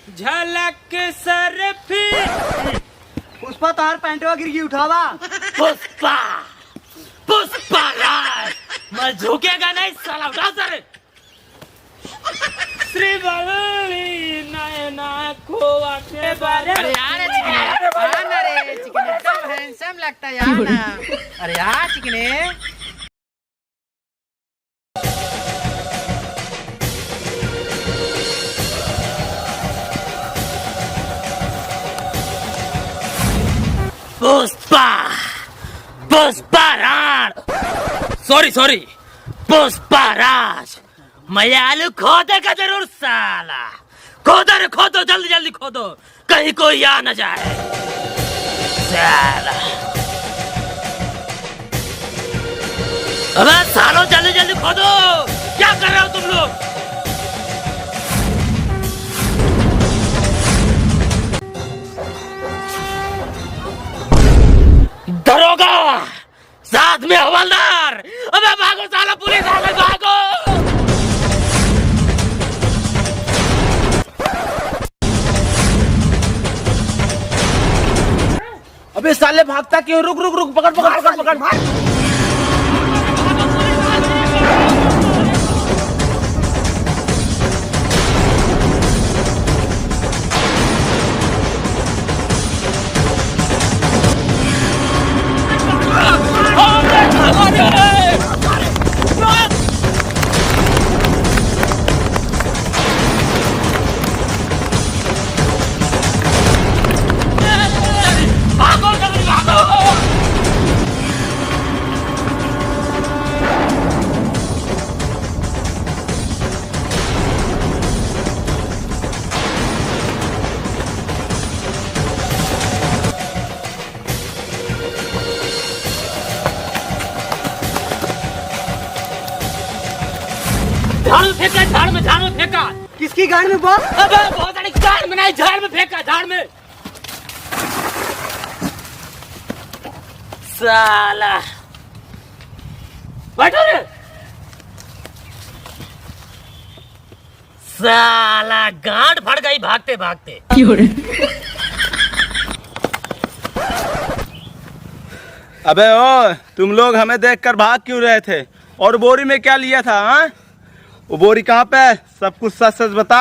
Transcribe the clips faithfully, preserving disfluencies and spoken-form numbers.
झलक सर फिर। पुष्पा, तोहार पैंटवा गिर गई, उठावा। पुष्पा, पुष्पा राज, मैं झुकेगा नहीं साला, उठा सर। श्री बल्ली नैना खोवा के बारे। अरे यार, चिकने, हाँ ना रे, चिकने, एकदम handsome लगता है यार ना। अरे यार, चिकने। पुष्पा, पुष्पा राज, sorry, sorry, पुष्पा राज, मैं आलू खोदेगा जरूर साला। खोदो रे, खोदो, जल्दी जल्दी खोदो, कहीं कोई आ न जाए। साला। अबे सालो, जल्दी जल्दी खोदो, क्या कर रहे हो तुम लोग? दरोगा, साथ में हवलदार। अबे भागो साला, पुलिस आ गई, भागो। अबे साले, भागता क्यों? रुक, रुक, रुक, पकड़, पकड़, पकड़, पकड़। झाड़ में फेंका, झाड़ में, झाड़ में फेंका। किसकी गाड़ में बा? अबे बहुत सारी गाड़ में नहीं, झाड़ में फेंका, झाड़ में। साला, बैठो रे। साला गांड फट गई भागते भागते। क्यों रे? अबे ओ, तुम लोग हमें देखकर भाग क्यों रहे थे? और बोरी में क्या लिया था, हाँ? वो बोरी कहाँ पे है? सब कुछ सच सच बता,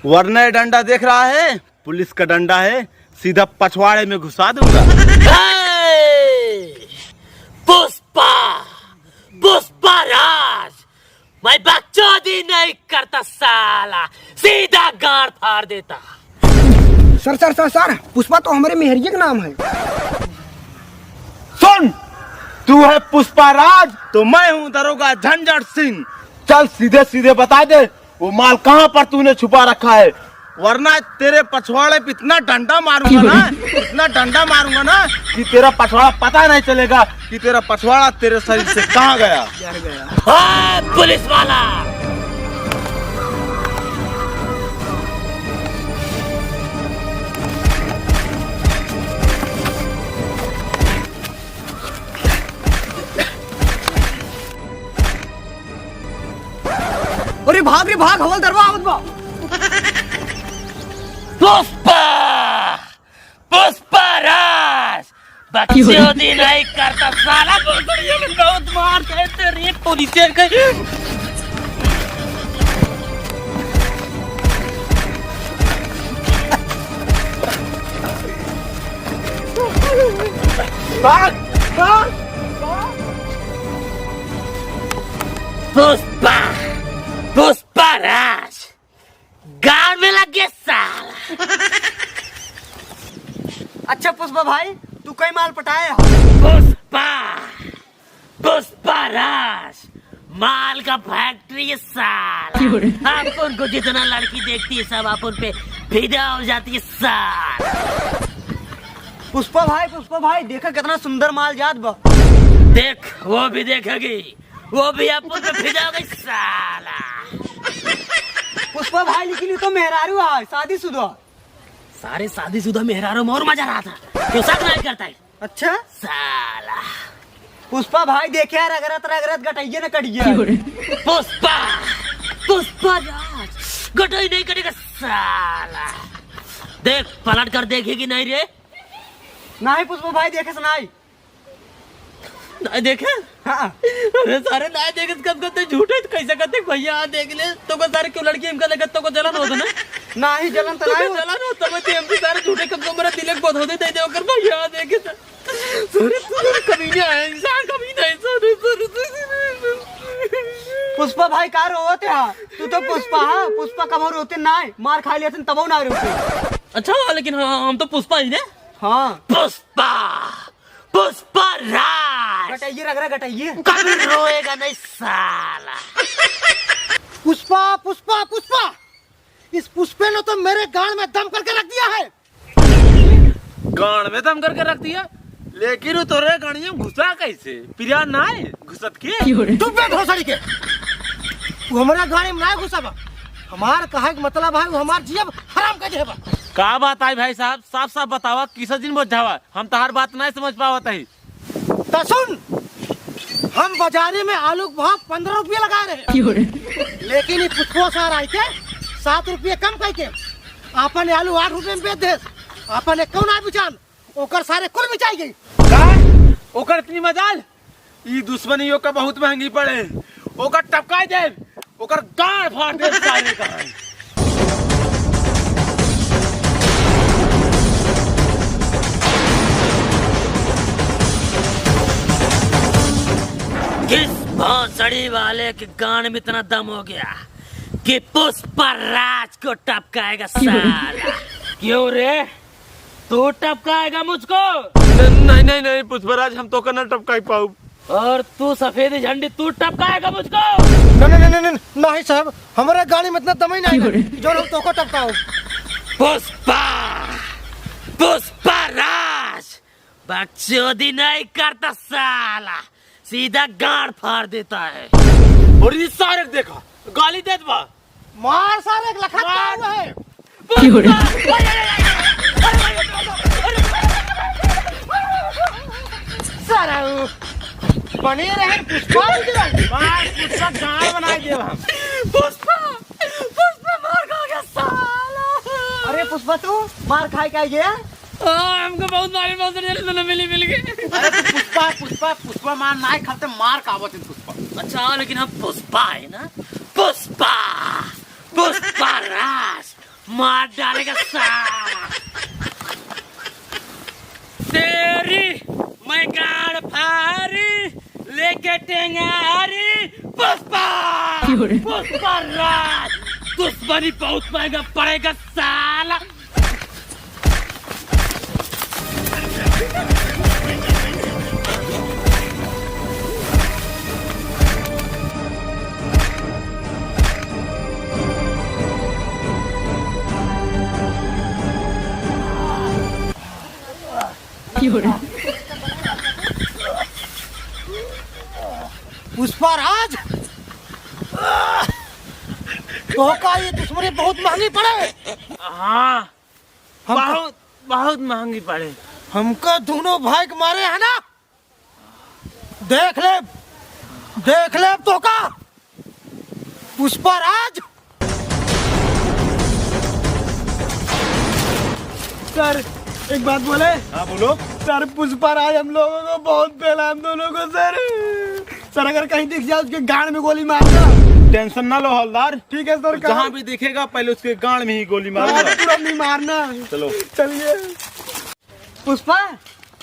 वरना ये डंडा देख रहा है, पुलिस का डंडा है, सीधा पछवाड़े में घुसा दूंगा। हे! पुष्पा, पुष्पा राज, मैं बकचोदी नहीं करता साला, सीधा गांड फाड़ देता। सर, सर, सर, सर, पुष्पा तो हमरे मेहरिया के नाम है। सुन, तू है पुष्पा राज, तो मैं हूँ दरोगा झंझट सिंह। चल, सीधे सीधे बता दे, वो माल कहाँ पर तूने छुपा रखा है, वरना तेरे पछवाड़े पे इतना डंडा मारूंगा ना, इतना डंडा मारूंगा ना कि तेरा पछवाड़ा पता नहीं चलेगा कि तेरा पछवाड़ा तेरे शरीर से कहाँ गया। हाँ, पुलिस वाला। अरे भाग रे भाग, हवलदारवा आवत बा। पुष्पा, पुष्पा राज, बकचोदी नहीं करता साला, बोकड़िया में बहुत मार देते रे पुलिस के। भाग, भाग, भाग। पुष्पा, पुष्पा राज, गांड में लग गया साला। अच्छा पुष्पा भाई, तू कई माल पटाए हो? पुष्पा, पुष्पा राज, माल का फैक्ट्री है साला। क्यों रे? अपन को जितना लड़की देखती है, सब अपन पे फिदा हो जाती है साला। पुष्पा भाई, पुष्पा भाई, देखा कितना सुंदर माल जात बा। देख, वो भी देखेगी, वो भी अपन पे फिदा हो गई साला। पुष्पा भाई, लेकिन ये तो मेहरारू है, शादीशुदा। सारे शादीशुदा मेहरारू में और मजा रहा था, क्यों शक नहीं करता है? अच्छा? साला। पुष्पा भाई, देखिया, रगरत रगरत गटइये न कटिया। क्यों रे? पुष्पा, पुष्पा राज, गटई नहीं कटेगा साला। देख, पलट कर देखे कि नहीं रे? नहीं पुष्पा भाई, देखे से नहीं। नहीं देखे? हाँ। अरे सारे नहीं देखे, कब कहते झूठे, तो कैसे कहते भैया देख ले, तो को सारे क्यों लड़की हमका लगे, तो को जलन होता ना? नहीं, जलन तो नहीं होता। जलन होता, मैं तो हमसे सारे झूठे, कब को मेरा दिल एक बहुत होते, दे दे, ओकर भैया देखे तो। सारे, सारे कमीने हैं, इंसान कमीने हैं, सारे, सारे, सारे। पुष्पा भाई का रोवत है? तू तो पुष्पा, हाँ, पुष्पा कबो रोते ना है, मार खा लिया तबो ना रोते। अच्छा, लेकिन हाँ, हम तो पुष्पा ही ने। हाँ। पुष्पा, पुष्पा राज। गटइये रगड़ा, गटइये। कभी रोएगा नहीं साला। पुष्पा, पुष्पा, पुष्पा, इस पुष्पे ने तो मेरे गांड में दम करके रख दिया है। गांड में दम करके रख दिया, लेकिन वो तोरे गाड़ियों में घुसा कैसे? पिया नाय घुसत के? चुप बे भोसड़ी के। वो हमारा गाड़ी में ना घुसा बा। हमार कहे के मतलब है, वो हमार जियब हराम कर दे बा। का बात आई भाई साहब, साफ साफ बतावा, किस दिन बोझावा? हम तहार बात नहीं समझ पावत है। त सुन, हम बाजारे में आलू के भाव पन्द्रह रुपया लगा रहे हैं। क्यों रे? लेकिन ये पुष्पो सार आई के सात रुपया कम कह के आपन आलू आठ रुपया में बेच दे। आपन एक कौन आदमी जान, ओकर सारे कुल बिचाई गई। का? ओकर इतनी मजाल? ई दुश्मनी ओकर बहुत महंगी पड़े। ओकर टपकाई दे, ओकर गांड फाड़ दे सारे का। किस भोसड़ी वाले के गांड में इतना दम हो गया कि पुष्पा राज को टपकाएगा साला? क्यों रे, तू टपकाएगा मुझको? न-, नहीं, नहीं, नहीं, पुष्पराज, हम तोका ना टपकाई पाउब। और तू सफेद झंडी, तू टपकाएगा मुझको? नहीं, नहीं, नहीं, नहीं, नहीं, नहीं साहब, हमारे गाड़ी में इतना दम ही नहीं है, जो हम तोको टपकाओ। पुष्पा, पुष्पा राज, बकचोदी नहीं करता साला, सीधा गांड फाड़ देता है। और ये सारे देखा, गाली देत बा। मार सारे, एक लखत मार। का हुआ है। क्यों रे? सारा वो बने रहे पुष्पा की तरह। मार पुष्पा गांड बनाई देब हम। पुष्पा, पुष्पा मार खा गया साला। अरे पुष्पा, तू मार खाए के आई गया? हाँ, हमको बहुत मारे, बहुत सारे जने मिली, मिल गए। अरे तू पुष्पा, पुष्पा, पुष्पा मार ना खाते, मार का आवत है पुष्पा। अच्छा, लेकिन हम पुष्पा है ना, पुष्पा, पुष्पा राज मार डालेगा साला। तेरी मैं गाड़ फारी लेके टेंगारी पुष्पा, क्यों रे? पुष्पा राज, दुश्मनी बहुत महंगा पड़ेगा साला। पुष्पा राज, तोहका ये दुश्मनी बहुत महंगी पड़े। हाँ, हम बहुत, बहुत महंगी पड़े। हमका दोनों भाई के मारे है ना, देख ले, देख ले तोहका। पुष्पा राज। सर, एक बात बोले? हाँ, बोलो। सर, पुष्पा राज हम लोगों को बहुत पहला, हम दोनों को, सर। सर, अगर कहीं दिख जाए, उसके गांड में गोली मारना। टेंशन ना लो हवलदार। ठीक है सर, जहाँ भी दिखेगा, पहले उसके गांड में ही गोली मारना। तुरंत नहीं मारना। चलो। चलिए। पुष्पा,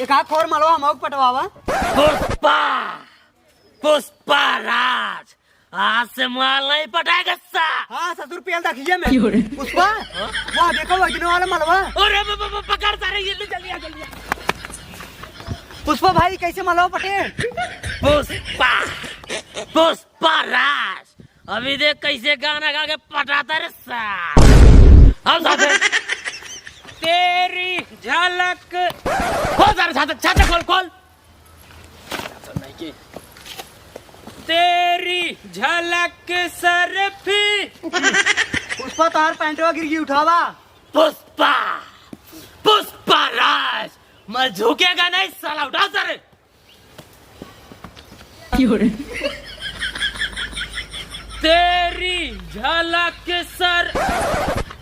एक आँख और मलवा, हम आउक पटवावा। पुष्पा, पुष्पा राज, आज से माल नहीं पटाएगा सा। हाँ ससुर, पियल तक ये में। क्यों रे? पुष्पा, हाँ? वहाँ देखो, वहाँ गिरने वाला मलवा। अरे ब-, ब-, ब-, पकड़ सारे, ये ले, जल्दी आ, जल्दी आ। पुष्पा भाई, कैसे मलवा पटे? पुष्पा, पुष्पा राज, अभी देख कैसे गाना गा के पटाता रे सार। हम साथे। तेरी झलक। खोल सारे छाते, छाते खोल, खोल। तेरी झलक सरफी। पुष्पा, तोहार पैंटवा गिर गई, उठावा। पुष्पा, पुष्पा राज, मैं झुकेगा नहीं साला, उठा सारे। तेरी झलक सर।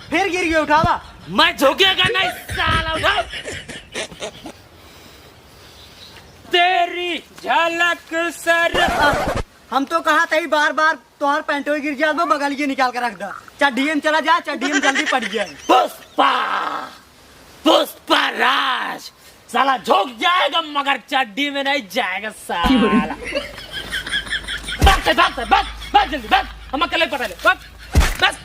फिर गिर गयो, उठावा। मैं झुकेगा नहीं साला, उठा। तेरी झलक सर। हम तो कहा था ही बार बार, तोहार पैंटो गिर जाए, वो बगल के निकाल के रख दा। चड्ढिये में चला जा, चड्ढिये में जल्दी पड़ जाए। पुष्पा, पुष्पा राज, साला झुक जाएगा मगर चड्ढी में नहीं जाएगा साला। भाग से, भाग से, भाग, भाग जल्दी, भाग। हम अकेले पकड़ ले, भाग, बस।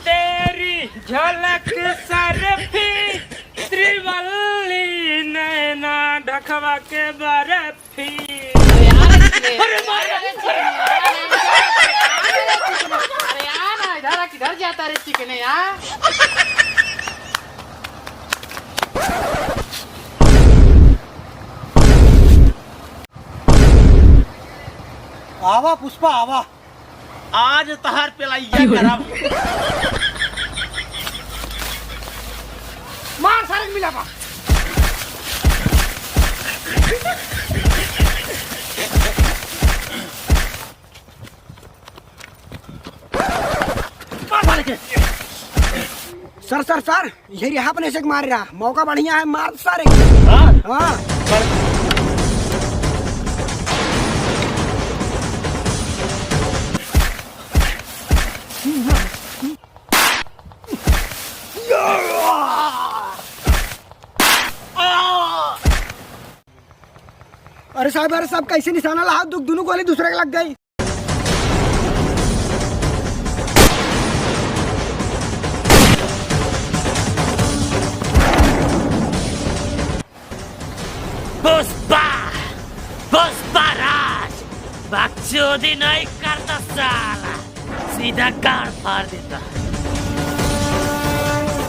तेरी झलक सरफी, श्रीवल्ली नैना ढकवा के बर्फी। अरे यार, चिकने। अरे मार। अरे चिकने यार, अरे यार, अरे यार, इधर आ, किधर जाता रे चिकने यार? आवा पुष्पा, आवा। आज तहार पेलाइया करब। मार सारे के मिला बा। मार सारे के। सर, सर, सर, यही रहा अपने से मार रहा। मौका बढ़िया है, मार सारे के। हाँ? हाँ। अरे साहब, अरे साहब, कैसे निशाना लगा? दु-, दुनू गोली दूसरे के लग गई। पुष्पा, पुष्पा राज, बकचोदी नहीं करता साला, सीधा गाड़ फाड़ देता।